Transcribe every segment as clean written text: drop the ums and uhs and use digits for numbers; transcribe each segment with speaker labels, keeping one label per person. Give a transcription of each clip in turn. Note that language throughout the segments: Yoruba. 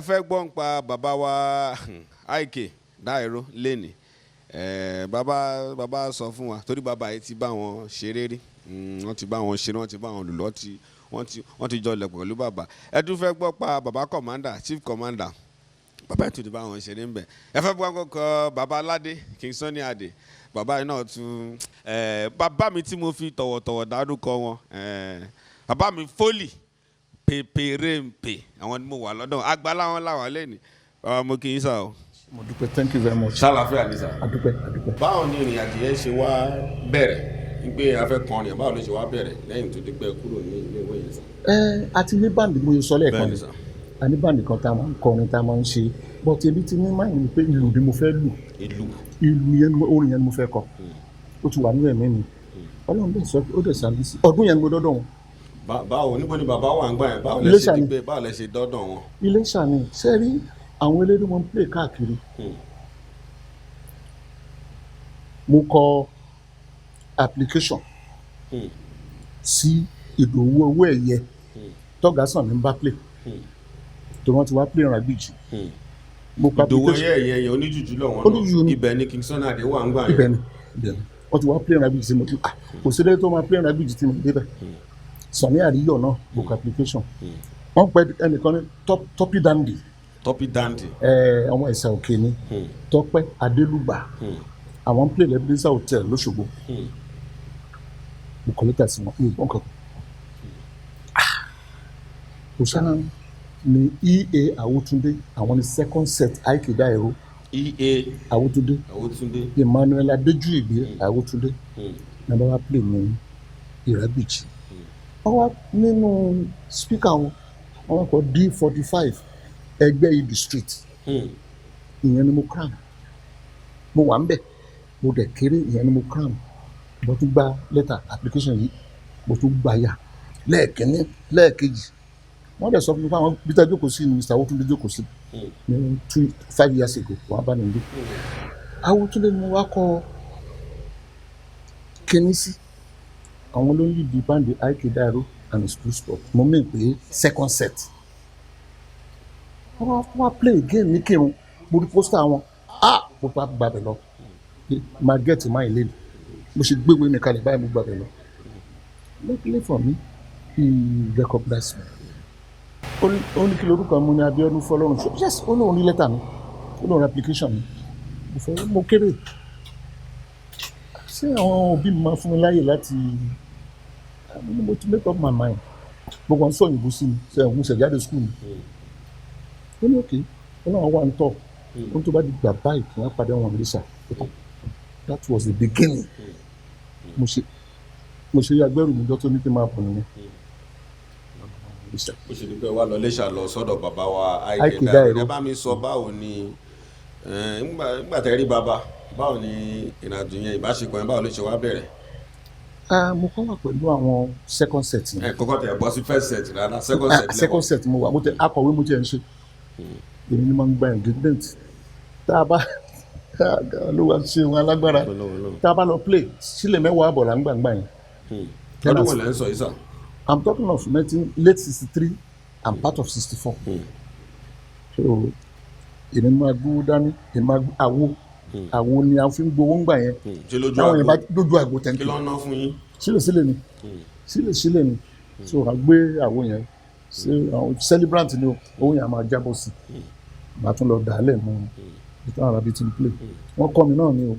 Speaker 1: Fẹ́ gbọ́ nípa bàbá wa I.K. Dairo lẹ́nìí. Bàbá sọ fún wa torí bàbá yìí ti bá wọn ṣeré rí. Wọ́n ti bá wọn ṣeré, wọ́n ti bá wọn lùlù, wọ́n ti jọ lẹ̀ pẹ̀lú bàbá. Ẹ tún fẹ́ gbọ́ pa bàbá commander, chief commander, bàbá yìí tún ti bá wọn ṣeré ńbẹ. Ẹ fẹ́ gbọ́ kọ́kọ́ bàbá aládé, King Sunny Adé, bàbá yìí náà tún bàbá mi tí mo fi tọ̀wọ̀tọ̀wọ̀ dárúkọ wọn, bàbá mi Fólì Pèpèrèǹpè, àwọn ni mo wà lọ́dọ̀ àgbàlá wọn làwọn lẹ́nu. Bàbá, mo kì í sà o.
Speaker 2: Mo dúpẹ́, thank you very much.
Speaker 1: Ṣàlàáfíà ni sà?
Speaker 2: Adúpẹ́, adúpẹ́.
Speaker 1: Báwo ni ìrìn àjò yẹn ṣe wá bẹ̀rẹ̀ wípé a fẹ́ kọrin ẹ̀? Báwo ló ṣe wá bẹ̀rẹ̀ lẹ́yìn tó di pé kúrò ní ilé ìwé yẹn sà?
Speaker 2: Ẹ àti ní band, mo sọ lẹ́ẹ̀kan.
Speaker 1: Bẹ́ẹ̀ni sà.
Speaker 2: A ní band kan tá a máa ń kọrin, tá a máa ń ṣe, but èmi ti ní mind mi pé ìlù ni mo fẹ́ lù.
Speaker 1: Ìlú.
Speaker 2: Ìlù yẹn orin yẹn ni mo fẹ́ kọ. Ó ti wà nínú ẹ̀mí mi. Ọlọ́run bẹ́ẹ̀ sọ, ó dẹ̀ sàmì sí ọdún yẹn ni mo dọ́dọ̀ wọn.
Speaker 1: Báwo, níbo ni bàbá wà ń gbà yẹn? Báwo lẹ
Speaker 2: Iléṣà
Speaker 1: ṣe di
Speaker 2: ni.
Speaker 1: pé báwo lẹ ṣe dọ́dọ̀ wọn?
Speaker 2: Iléṣà ni. Ṣé rí àwọn eléré wọn ń play káàkiri. Mo kọ application sí Ìdòwú owó ẹ̀yẹ tọ́gà sàn ní bá play tó wọ́n ti wá play Ìràgbìjì. Mo kọ
Speaker 1: Ìdòwú
Speaker 2: application.
Speaker 1: ẹyẹ yẹn, oníjùjú lọ wọn.
Speaker 2: Oníjùjú ni.
Speaker 1: Ibẹ̀ ni King Sunny Adé wà ń gbà yẹn.
Speaker 2: Ibẹ̀ ni, ibẹ̀ ni wọ́n ti wá play Ìràgbìjì sí. Mo ti, ah, kò sí lẹ́yìn tó máa play Ìràgbìjì tí mo débẹ̀. Sànni Àríyọ̀ náà, mo kọ application. Wọ́n pẹ́ ẹnìkan ní Toppy Dandy.
Speaker 1: Toppy Dandy.
Speaker 2: Ọmọ Ẹ̀sà Òkè ni. Tọ́pẹ́ Adélùgbà. Àwọn ń play l'Ebenezer Hotel lọ́ṣogbo. Mo kọ lẹ́tà sí wọn, mi ò gbọ́n kankan. Kò sáà ní E.A. Àwòtúndé, àwọn ní second set I.K. Dairo.
Speaker 1: E.A.
Speaker 2: Àwòtúndé.
Speaker 1: Àwòtúndé.
Speaker 2: Emmanuel Adéjúìgbé Àwòtúndé ní bá wá play ní Ìrágbìjì. Wọ́n wá nínú speaker wọn, wọ́n wá kọ D45 Ẹgbẹ́ Ibi Street. Ìyẹn ni mo cram. Mo wà ń bẹ̀, mo dẹ̀ kéré. Ìyẹn ni mo cram. Mo tún gba lẹ́tà application yìí, mo tún gbà yà lẹ́ẹ̀kínní, lẹ́ẹ̀kejì. Wọ́n dẹ̀ sọ fún mi pé àwọn bí tá a jókòó sí ni Mr. Awotunde jókòó sí ní 2, 5 years ago. Wọ́n bá mi gbé Awotunde ni mo wá kọ kíní sí. Àwọn ló ń lead band I.K. Dairo and his Blue Spot. Mo mí pé second set wọ́n wá play again ní Kírun. Mo rí poster wọn, ah, mo bá gbàbẹ̀ lọ pé máa get my lane. Mo ṣe gbéwèé mi kalẹ̀ báyìí, mo gbàbẹ̀ lọ. Luckily for me, he recognized me. Ó ní kí lorúkọ mi ní Abíọ́dún Fọlọ́run ṣe. Yes, ó lóun rí lẹ́tà mi, ó lóun rí application mi. Mo fẹ́, mo kéré. Ṣé àwọn òbí mi máa fún mi láyè láti mo ti make up my mind? Gbogbo àwọn sọ òyìnbó sí mi, ṣe òun ṣe jáde school mi. Ó ní òkè, ó náà wà ń tọ̀ ó ní tó bá di gbà báyìí kí wọ́n padà wọn lè ṣà. That was the beginning. Mo ṣe agbẹ́rù mi jọ́ tó ní kí n máa bọ̀ nìyẹn.
Speaker 1: Ó ṣe ní pé wà lọ Iléṣà, lọ sọ́dọ̀ bàbá wa
Speaker 2: I.K.
Speaker 1: I.K.
Speaker 2: Dairo.
Speaker 1: Ẹ bá mi sọ, báwo ni nígbà tẹ́ rí bàbá, báwo ni ìrìnàjò yẹn, ìbáṣepọ̀ yẹn, báwo ló ṣe wá bẹ̀rẹ̀?
Speaker 2: Ah, mo kọ́ wà pẹ̀lú àwọn second set yẹn.
Speaker 1: Ẹ kọ́kọ́ tẹ̀ bọ́ sí first set rárá, second
Speaker 2: Ah,
Speaker 1: set.
Speaker 2: Second set mo wà. Mo tẹ akọ̀wé, mo tiẹ̀ ń ṣe. Èmi ni mo ń gba engagement. Tá a bá ló wá ṣe wọn alágbára, tá a bá lọ play sílẹ̀, 10.5 là ń gbàngbà yẹn.
Speaker 1: Ọdún wo lẹ́ ń sọ yìí sà?
Speaker 2: I'm talking of 19 late 63 and part of 64. So èmi máa gbówó dání, èmi máa àwo, àwo ni a fi ń gbowó ńgbà yẹn.
Speaker 1: Ṣé lójú
Speaker 2: Táwọn yẹn bá
Speaker 1: àgbo?
Speaker 2: Lójú àgbo, thank
Speaker 1: Kí
Speaker 2: you.
Speaker 1: ló ń ná fún yín?
Speaker 2: Sílẹ̀ sílẹ̀ ni, sílẹ̀ sílẹ̀ ni. So a gbé àwo yẹn ṣe àwọn celebrant ni o. Owó yẹn a máa jábọ̀ sí i, màá tún lọ dà á lẹ̀ mọ́ ìtàn àràbí tí ń play. Wọ́n kọ́ mi náà ni o.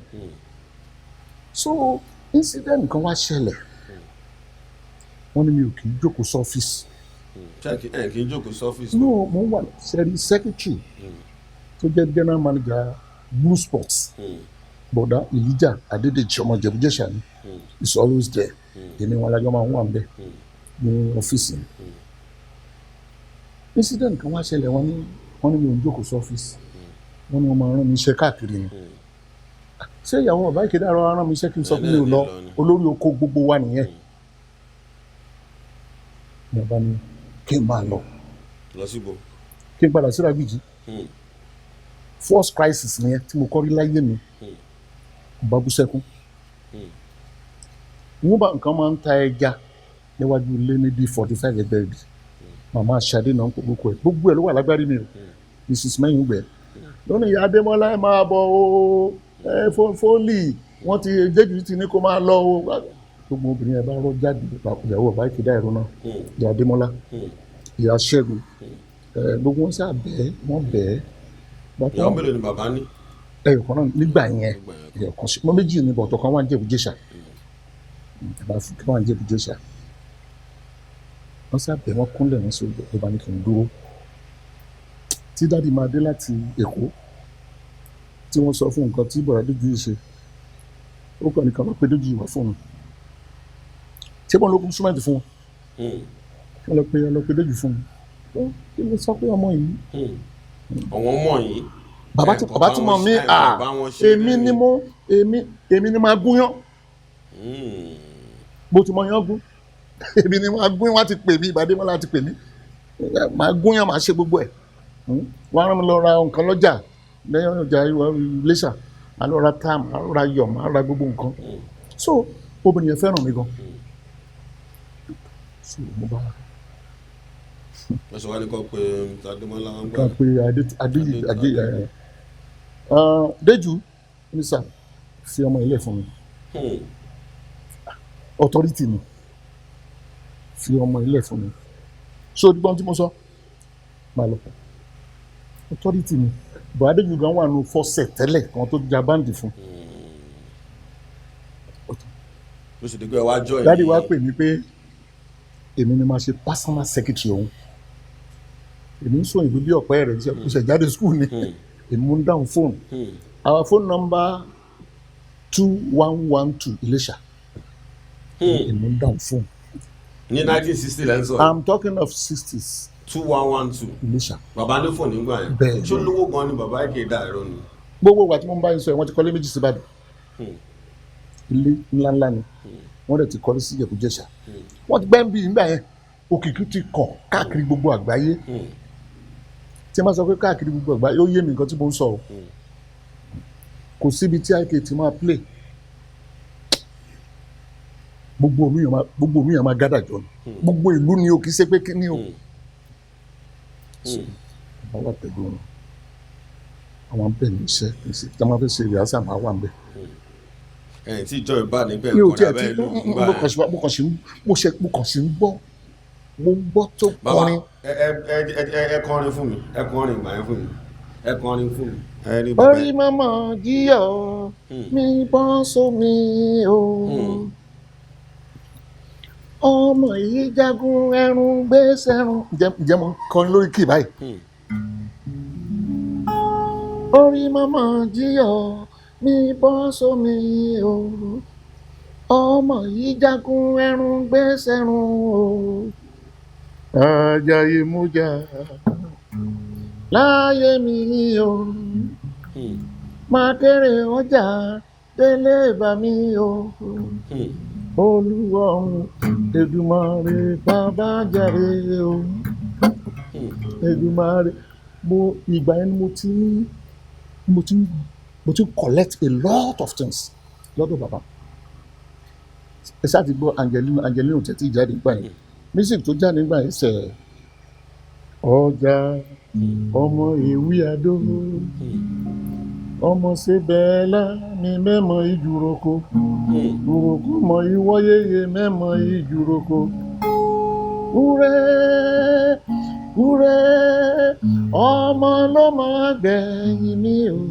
Speaker 2: So incident kan wá ṣẹlẹ̀. Wọ́n ní mi ò kì í jókòó sọ́fíìsì.
Speaker 1: Ṣé ẹ kì í jókòó sọ́fíìsì?
Speaker 2: No, mo wà sẹ́rí secretary tó jẹ́ general manager Blue Sports, bọ̀dá Elijah Adédèjì, ọmọ Ìjẹ̀bú-Jẹ̀ṣà ni, is always there. Èmi wọn alájọ máa ń wà ń bẹ̀ ní ọ́fíìsì mi. Incident kan wá ṣẹlẹ̀. Wọ́n ní mi ò ń jókòó sọ́fíìsì. Wọ́n ní wọ́n máa rán mi iṣẹ́ káàkiri ni. Ṣé ìyàwó bàbá I.K. Dairo rán mi iṣẹ́ kí n sọ fún mi ò lọ? Olórí oko gbogbo wa nìyẹn. Ní ọba ní kí n máa lọ.
Speaker 1: Lọ síbo?
Speaker 2: Kí n padà sí Ìrágbìjí. First crisis nìyẹn tí mo kọ́ rí láyé mi. Mo bá bú sẹ́kún. Wọ́n bá nǹkan máa ń ta ẹja níwájú ilé ní D45 ẹgbẹ́ ibi. Màmá Ṣadé náà ń pọ̀. Gbogbo ẹ̀, gbogbo ẹ̀ ló wà lágbárí mi o. Mrs Mẹ́yìngbẹ́ lónìí, ìyá Adémọ́lá, ẹ máa bọ̀ o, ẹ fólì wọ́n ti Déjì ti ní kó máa lọ o. Gbogbo obìnrin yẹn bá rọ jáde, ìyàwó bàbá ìkéde àìrò náà, ìyá Adémọ́lá, ìyá Ṣẹ́gun, ẹ gbogbo wọn sá bẹ́ẹ̀, wọ́n bẹ́ẹ̀.
Speaker 1: Ìyàwó mélòó ni bàbá ní?
Speaker 2: Ẹyọ kan náà nígbà yẹn, ẹyọ kan sí mọ, méjì ní bọ̀tọ̀ kan wà ní Jẹ̀bú-Jẹ̀ṣà, bàbá fún kí wọ́n ní Jẹ̀bú-Jẹ̀ṣà. Wọ́n sábẹ̀, wọ́n kúnlẹ̀, wọ́n sọ ìjọba ní kí n dúró tí daddy máa dé láti Èkó, tí wọ́n sọ fún nǹkan tí bọ̀dá Déjì yìí ṣe. Ó kàn nìkan lọ pé Déjì wá fún un, ṣé wọ́n ló kún instrument fún wọn, wọ́n lọ pé Déjì fún un, kí ló sọ pé ọmọ yìí.
Speaker 1: Àwọn ọmọ yìí.
Speaker 2: Bàbá tí bàbá tí mọ̀ mí à, èmi ni mo èmi èmi ni máa gúnyán, bó ti mọ yán gún, èmi ni máa gún. Wọ́n ti pè mí, ìbàdí wọn láti pè mí, máa gúnyán, máa ṣe gbogbo ẹ̀. Wọ́n á rán mi lọ ra nǹkan lọ́jà, lẹ́yìn ọjà Iléṣà, máa lọ ra tá, máa ra yọ̀, máa ra gbogbo nǹkan. So obìnrin yẹn fẹ́ràn mi gan, so mo bá
Speaker 1: Wọ́n sọ wá ní kọ́ pé Mr. Adémọ́lá ń gbà.
Speaker 2: Kan pé adé adé adé ẹ Déjú ní sà, fi ọmọ ilé fún mi. Authority ni, fi ọmọ ilé fún mi. So gbọ́n tí mo sọ, máa lọ, authority ni. Bọ̀ Adéjú gan wà nù fọ́sẹ̀ tẹ́lẹ̀ kan tó ja band fún.
Speaker 1: Ló sì di pé wá jọ.
Speaker 2: Daddy wá pè mí pé èmi ni máa ṣe personal secretary òun. Èmi ń sọ ìlú bí ọ̀pẹ́ rẹ̀ ṣe kó ṣe jáde school ni, èmi ń dáhùn fóònù. Our phone number 2112 Iléṣà, èmi ń dáhùn fóònù.
Speaker 1: Ní 1960 lẹ́ ń sọ.
Speaker 2: I'm talking of 60s.
Speaker 1: 2112.
Speaker 2: Iléṣà.
Speaker 1: Bàbá ní fóònù nígbà yẹn.
Speaker 2: Bẹ́ẹ̀ ni.
Speaker 1: Ṣó lówó gan ni bàbá Ike Dairo ni?
Speaker 2: Gbogbo ìgbà tí mo ń bá yín sọ yẹn, wọ́n ti kọ́lé méjì sí Ìbàdàn, ilé ńláńlá ni. Wọ́n dẹ̀ ti kọ́lé sí Ìjẹ̀bú-Jẹ̀ṣà. Wọ́n ti gbẹ́ǹbì nígbà yẹn, òkìkí ti kàn káàkiri gbogbo àgbáyé. Tí a máa sọ pé káàkiri gbogbo àgbáyé, ó yé mi nǹkan tí mo ń sọ o. Kò síbi tí IK ti máa play, gbogbo omi yẹn máa gádà jọ ni. Gbogbo ìlú ni o, kì í ṣe pé kí ni o. Bàbá wà pẹ̀lú wọn, àwọn bẹ̀ ní iṣẹ́, kì í ṣe tí wọ́n máa fẹ́ ṣe ìrìásà, máa wà ń bẹ̀.
Speaker 1: Ẹ̀yìn tí ìjọ ìbá níbẹ̀
Speaker 2: Mi ò
Speaker 1: kọrin
Speaker 2: tiẹ̀
Speaker 1: abẹ́
Speaker 2: tí
Speaker 1: ìlú nígbà
Speaker 2: mo
Speaker 1: yẹn.
Speaker 2: kàn sí mo kàn sí mo ṣe mo kàn sí ń gbọ́, mo ń gbọ́ tó
Speaker 1: Bàbá,
Speaker 2: kọrin.
Speaker 1: ẹ ẹ ẹ ẹ ẹ kọrin fún mi, ẹ kọrin ìgbà yẹn fún mi, ẹ kọrin fún mi. Ẹ ní bàbá.
Speaker 2: Orí mọ́mọ́ jíyọ̀ mi bọ́ sómi o. Ọmọ yìí jagun ẹrun gbé sẹ́run. Ǹjẹ́ mo kọrin lórí kì báyìí? Orí mọ́mọ́ jíyọ̀ mi bọ́ sómi o. Ọmọ yìí jagun ẹrun gbé sẹ́run o. Àjàyè mújà láyé mi o. Máa kéré ọjà délé bá mi o. Olúwọ̀run Èdùmàrè bàbá jàre o. Èdùmàrè mo. Ìgbà yẹn ni mo ti ń collect a lot of things lọ́dọ̀ bàbá. Ẹ ṣáà ti gbọ́ Angelina. Angelina ò tẹ̀ tí ì jáde nígbà yẹn. Music tó jáde nígbà yẹn sẹ̀ ọjà ọmọ èwe àdó ọmọ ṣe bẹ́ẹ̀lá mi mẹ́mọ̀ ìjùrọ̀kọ ìjùrọ̀kọ mọ̀ ìwọ́yẹyẹ mẹ́mọ̀ ìjùrọ̀kọ. Wúrẹ́ wúrẹ́, ọmọ ló máa gbẹ̀yìn mi o.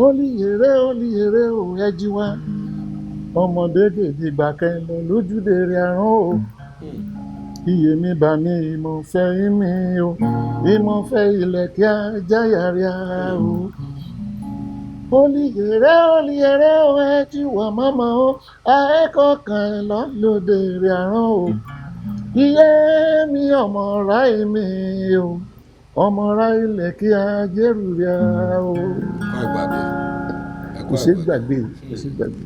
Speaker 2: Olùyèrè olùyèrè o, ẹjí wa ọmọdé gèdè gbàkẹ́ lọ lójúde rẹ̀ àrùn o. Iye mi bá mi ìmọ̀ fẹ́ mi o, ìmọ̀ fẹ́ ilẹ̀ kí á jáyà rí o. Olùyèrè olùyèrè o, ẹjí wa mọ́mọ́ o, àẹ́kọ̀ọ́ kan lọ lóde rẹ̀ àrùn o. Iye mi ọmọ ráì mi o, ọmọ ráì ilẹ̀ kí á jẹ́rù rẹ̀ o.
Speaker 1: Kọ́ ìgbàgbé. Ẹ
Speaker 2: Kò ṣeé gbàgbé, kò ṣeé gbàgbé.